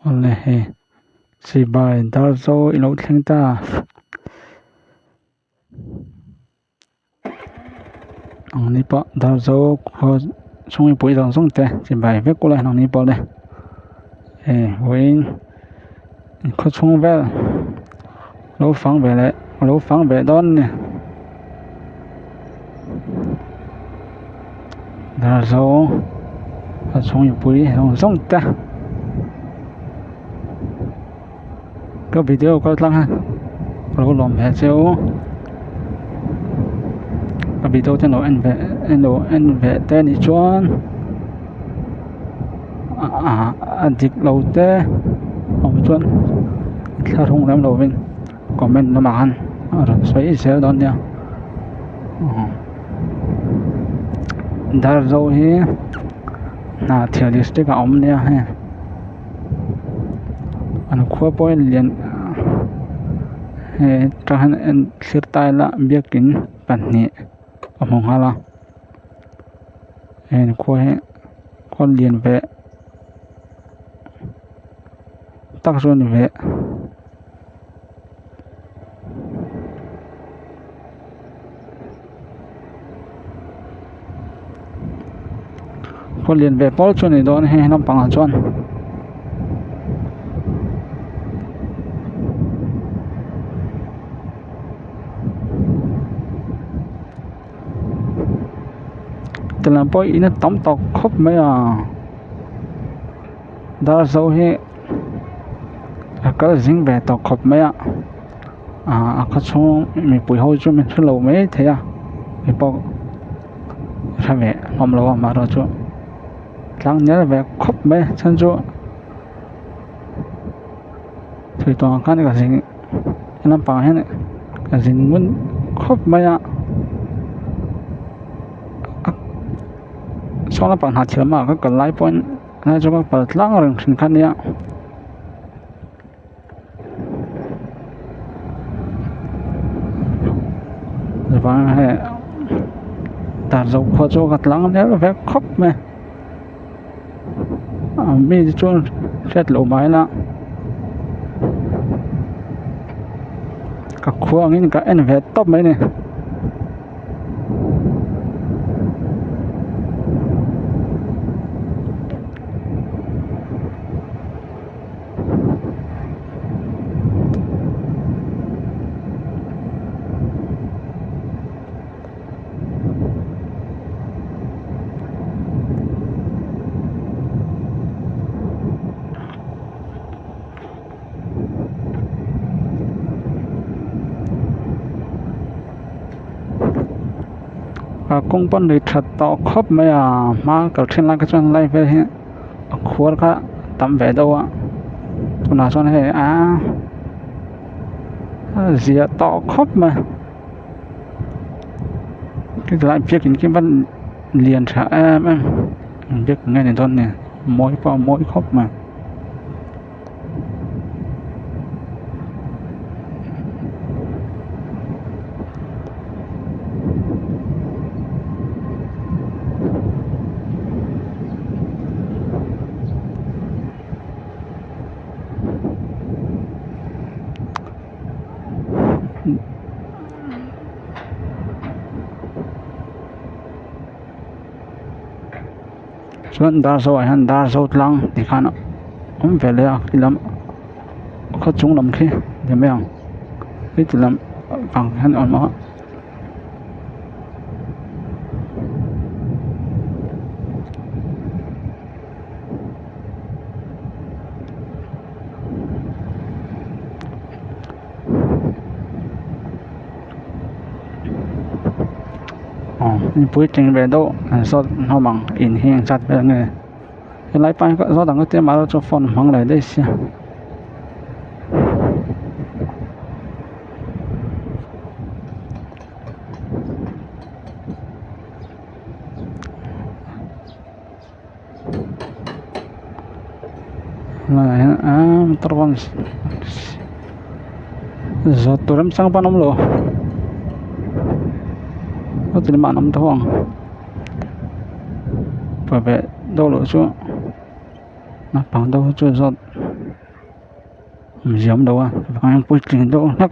Awle hei chibai Darzo i lo thleng ta. Ang ni pawh Darzo khaw chhung mipui zawng zawng te chibai vek ula ang ni pawh le hei vawiin khaw chhung vel lo fang ve leh lo fang ve dawn a ni Darzo khaw chhung mipui zawng zawng te ka video kal tlang a ka lo lawm ve che u ka video te lo en ve lo en ve te nih chuan ah a dik lo te awm chuan thlahrung lem lovin comment lamah khan a rawn sawi zel dawn nia Darzo hi Hnahthial district ah a awm nia hei. An khua pawh hi lian hei tah hian en thlir ta ila biakin pahnih a hmu nghal a hei an khua hi khaw lian ve tak chu a ni ve. Khaw lian ve pawl chu a ni dawn a hei naupangah chuan tilam pawh in a tam tawk khawp mai a Darzo hi a kal zing ve tawh khawp mai a ah a khaw chhung mipui ho chu min hre lo mai thei a mi pawh hre ve hlawm lo a amaherawhchu tlang nel ve khawp mai a chhan chu thei tawng ah khan ka zin lampang ah hian ka zin ngun khawp mai a saw lampang hna thiam ah ka kal lai pawhin helai chu ka kal tlang reng thin kha ania. Vang hei Darzo khua chu ka tlang vel vek khawp mai a mi te chuan hriat loh mai la ka khua angin ka en ve tawp mai a ni. A kawng pawn lei that tawh khawp mai a hma kal thin lai kha chuan lai vel hi a khuar kha tam ve deuh a tunah chuan hei aaa a ziah tawh khawp mai tilai biakin khi va lian tha em em biak nge ni dawn ni mawi pawh a mawi khawp mai. Chuan Darzo ah hian Darzo tlang ti khan a awm ve leh a khi lam khaw chung lam khi ni mai ang heti lam vang hian a awm a. Aw puitling ve deuh an zawt hlawm ang in hi engzat vel nge helai pa hi zawt ang ka tia mahse chu phone hmang leh daih sia. Motor ban zawt tur remchang pawh an awm lo heti lamah an awm tho ang pa ve deuh loh chu naupang deuh chu zawt. Awmzia awm lo a chuvangin puitling deuh hlek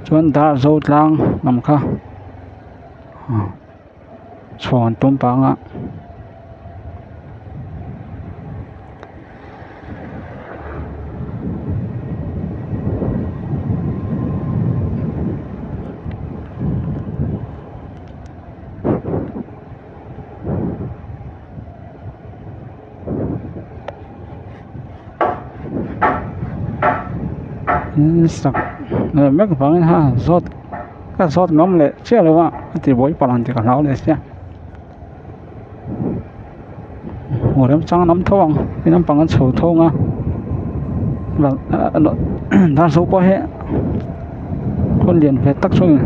chuan dar zo tlang lam kha chhuan tum pang a. Sak leh vek vangin ha zawt ka zawt ngam leh chiah lo a a ti buai palh ang tih ka hlau leh sia hmuh remchang an awm tho ang tin naupang an chho tho ang a darzo pawh hi khawl lian ve tak chu a ni.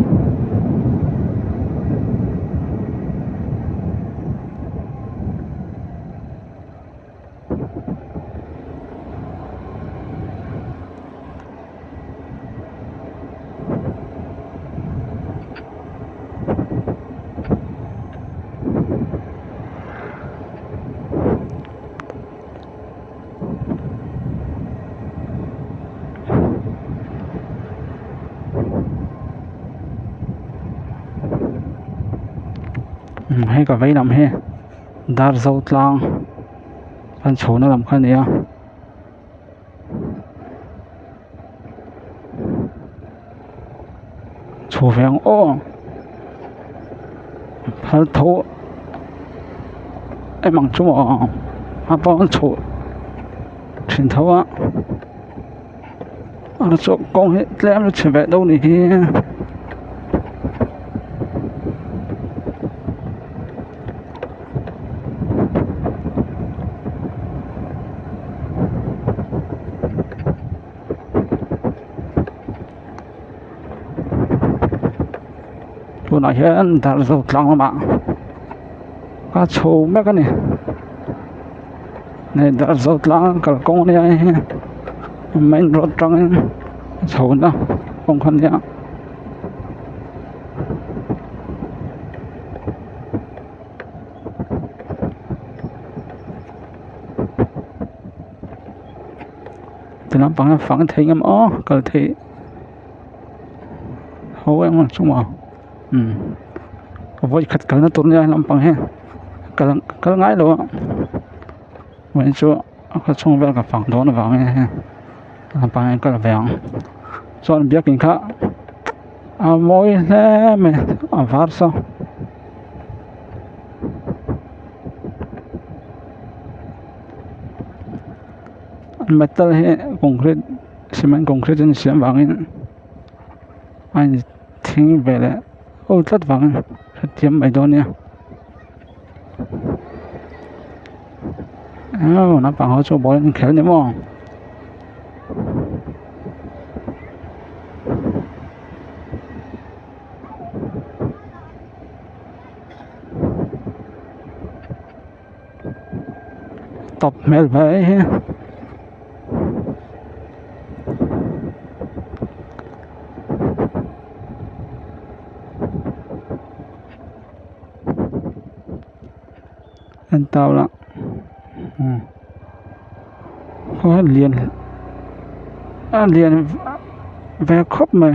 Hei ka vei lam hi Darzo tlang an chhohna lam kha a ni a. Chho ve ang aw phal tho em ang chu maw a pawh an chhoh thin tho a a chu kawng hi tlem a chhe ve deuh a ni hi. Tunah hian Darzo tlang lamah a chho mek a ni hei Darzo tlang kalkawng a nia hei hi main road atangin a chhohna kawng kha a nia. Ti lampang hian fang thei ngam aw kal theih ho em ang chu maw umm vawi khat kalna tur nia lampang hi kal kal ngai lo a vawiin chu a khaw chhung vel ka fang dawn avangin hei lampang hian kal ve ang chuan biakin kha a mawi hle mai a var saw. Metal hi concrete cement concrete an siam vangin a in thing ve leh ho tlat vangin hrethiam mai dawn nia aw naupang ho chu ball an inkhel a ni maw. Tawp hmel ve hi en tau la umm lian a lian ve khawp mai.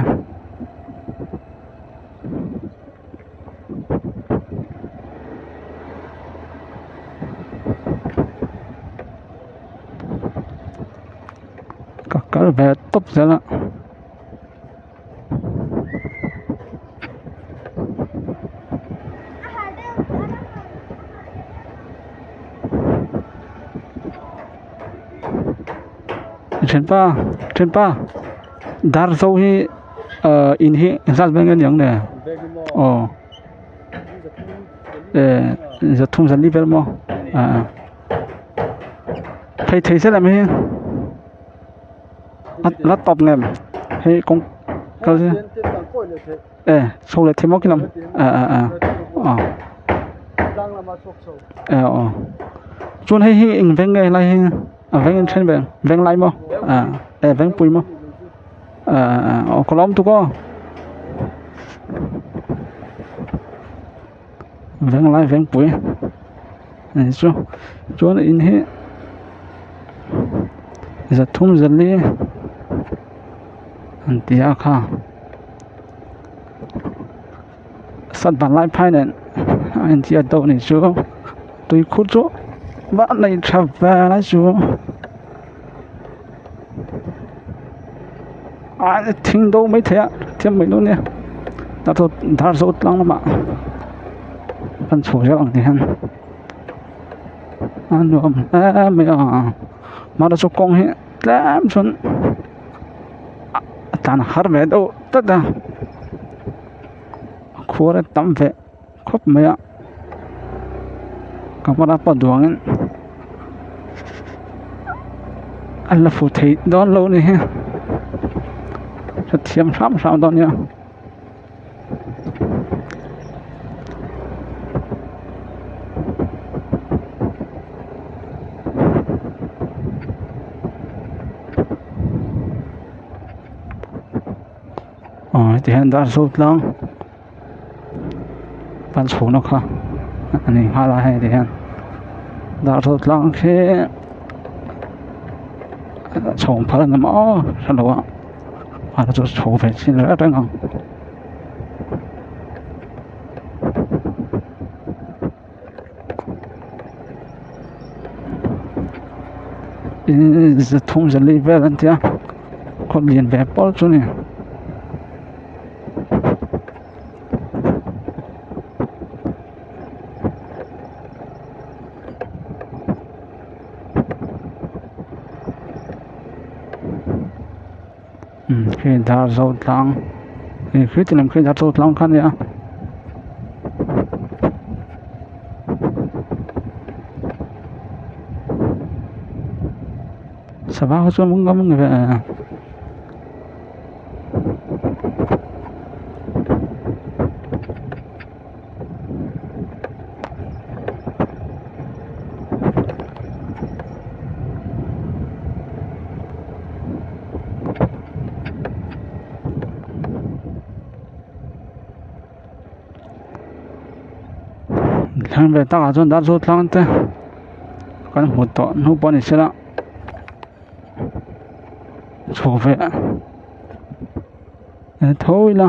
Ka kal ve tawp zel a. Thianpa thianpa Darzo hi ahh in hi zat veng a niang le aw eh zathum zali vel maw ah thei thei se lam hi la tawp ngem hei kawng kal hi eh chho leh thei maw khi lam ah ah ah aw eh aw chuan hei hi eng veng nge helai hi a veng in then ve veng lai maw ah eh vengpui maw ah ah aw ka lawm tuk aw veng lai vengpui ani chu chuan in hi. Zathum zali an ti a kha sat vanlai phai nen a inziak deuh a nih chu tuikhur chu va nei tha ve lai chu a thing do mai thei a thiam mai dawn nia Darzo tlang lamah kan chho zel ang ti hian. A nuam hle mai a mahse chu kawng hi tlem chuan a tlan har ve deuh tlat a a khuar a tam ve khawp mai a camera pawh duangin a la fu thei dawn lo a ni hi hrethiam hram hram dawn nia. Aw heti hian dar zo tlang pan chhohna kha a ni nghal a hei ti hian dar zo tlang khi chhawng phal a ni maw hrelo a. a chu chho ve chin reng reng ang. Zathum zali vel an tia khaw lian ve pawlh chu a ni. Khi dar zo tlang hei khi ti lam khi dar zo tlang kha a nia sava ho chuan ngam ve. Thlang ve takah chuan darzo tlang te kan hmu tawh hnu pawh a ni sela chho ve tho ila.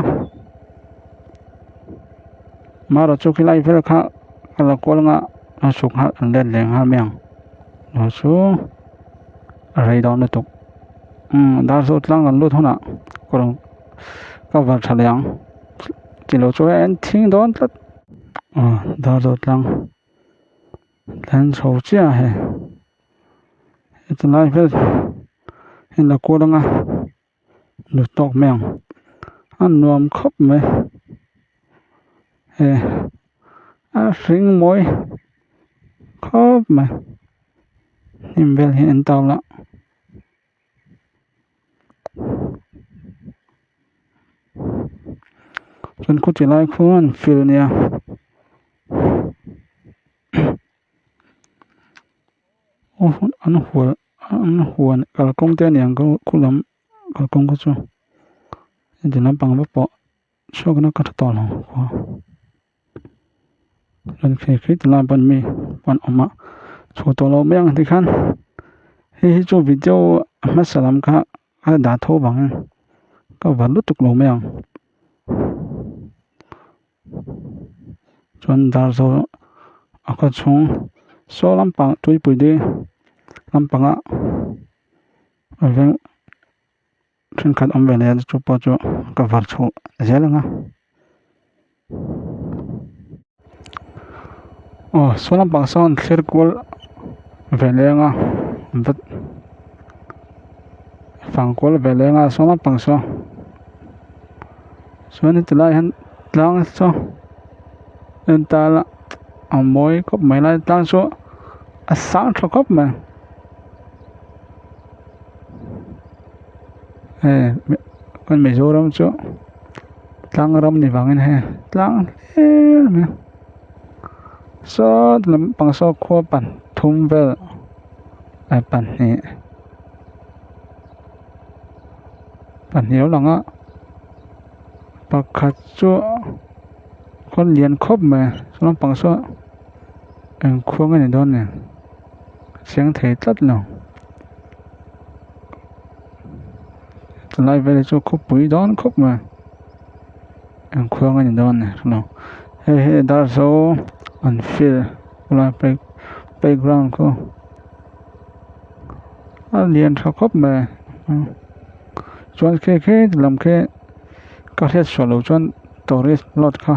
Marawh chu khilai vel kha ka la kual anga a chhuk nghal an let leh nghal mai ang chu chu a rei dawn lutuk umm dar zawh tlang kan lut hunah ka rawn ka var tha leh ang tilo chu hei an thing dawn tlat aw dar zawh tlang thleng chho chiah a hei heti lai vel hi la kual anga. Nu tawk mai ang a nuam khawp mai he a hring mawi khawp mai hnim vel hi an tau la chuan khuti lai khuan field a nia. An hual an huan kalkawng te a ni ang khu lam kalkawng kha chu heti lampang vek pawh chhuak na ka tha tawh lo khua chuan khi khi ti lai pawn mi an awm a chhuah tawh loh mai ang tikhan hei hi chu video hmasa lam kha a dah tho vangin ka va lutuk lo mai ang. Chuan dar zawh a khaw chhung saw lampang tuipui te lampanga veng thenkhat awm ve leh a chu pawh chu ka var chhuah zel ang a aw saw lampang sawn thlir kual ve leh ang a vat fang kual ve leh ang a saw lampang saw. Chuan heti lai hian tlang saw en ta ila a mawi khawp mai lai tlang chu a sang tha khawp mai hei kan Mizoram chu tlang ram ni vangin hei tlang hlir mai a saw lampang saw khua pathum vel pahnih pahnih a lang a pakhat chu khaw lian khawp mai saw lampang saw eng khuang a ni dawn ni a chiang thei tlat lo. Chulai vel hi chu khawpui dawn khawp mai eng khuang a ni dawn ni hrelo hei hi Darzo an field khulai play playground khu a lian tha khawp mai chuan khi khi lam khi ka hriat sual loh chuan tourist lodge kha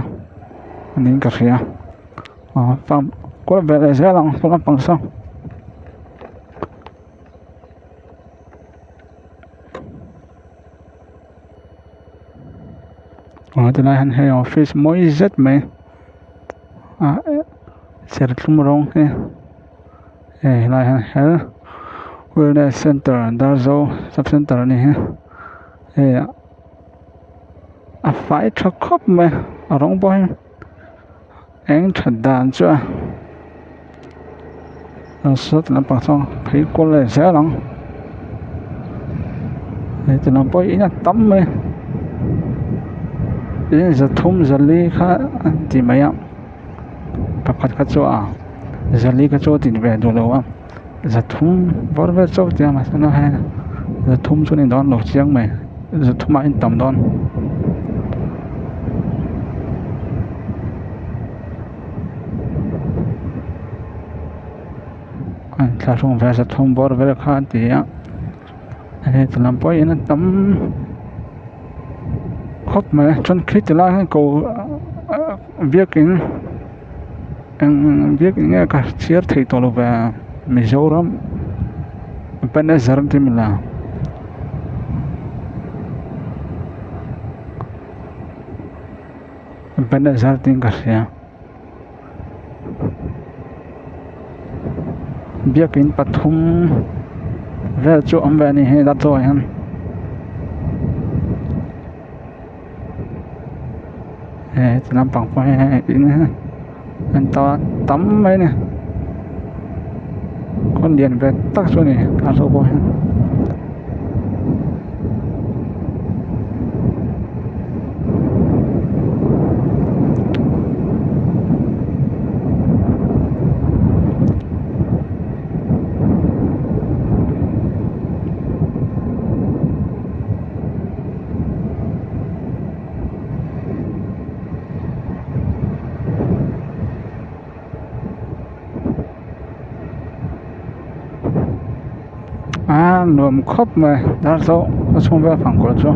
a niin ka hria aw farm kual ve leh zel ang saw lampang saw. Aw tilai hian hei office mawi zet mai ah serthlum rawng hi hei helai hian health wellness center Darzo sub center a ni hi hei a fai tha khawp mai a rawng pawh hi. Eng that dan chu a sawt lampang sawn phei kual leh zel ang heti lam pawh hi in a tam mai in zathum zali kha an ti mai a pakhat kha chu a zali kha chu a ti ve duh lo a zathum bawr vel chauh a ti a mahse hei zathum chu a ni dawn lo chiang mai zathum ah a intam dawn. A inthlahrung ve zathum bawr vel kha a ti a hei ti lam pawh hian a tam khawp mai a chuan khi ti lai hian ko biakin eng biakin nge ka chhiar thei tawh lo ve Mizoram Ebenezer an ti mawle Ebenezer tiin ka hria biakin pathum vel chu a awm ve a ni hei Darzo ah hian. Hei heti lampang pawh hi hei in an ta tam mai a ni khawn lian ve tak chu a ni a zawh pawh hian. A nuam khawp mai Darzo a chhung vel fang kual chu.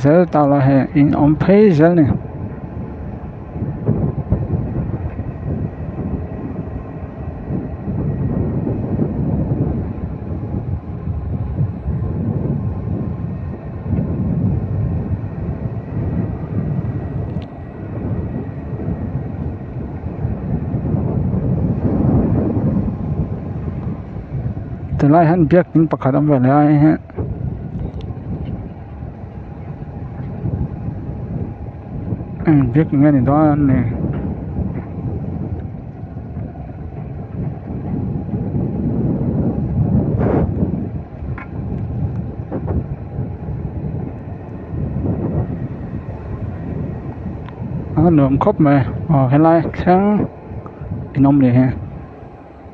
Zel ta la hei in awm phei zel a ni. Tilai hian biakin pakhat a awm ve leh a hei hi eng biakin nge ni dawn a ni. A nuam khawp mai aw helai thleng in awm leh hi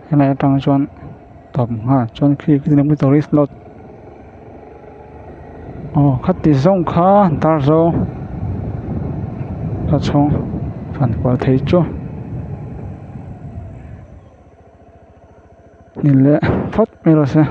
helai atang chuan tawp nghal chuan khi tourist lodge aw khati zawng kha Darzo a chhung fan kual thei chu ni leh phawt mai rawh se.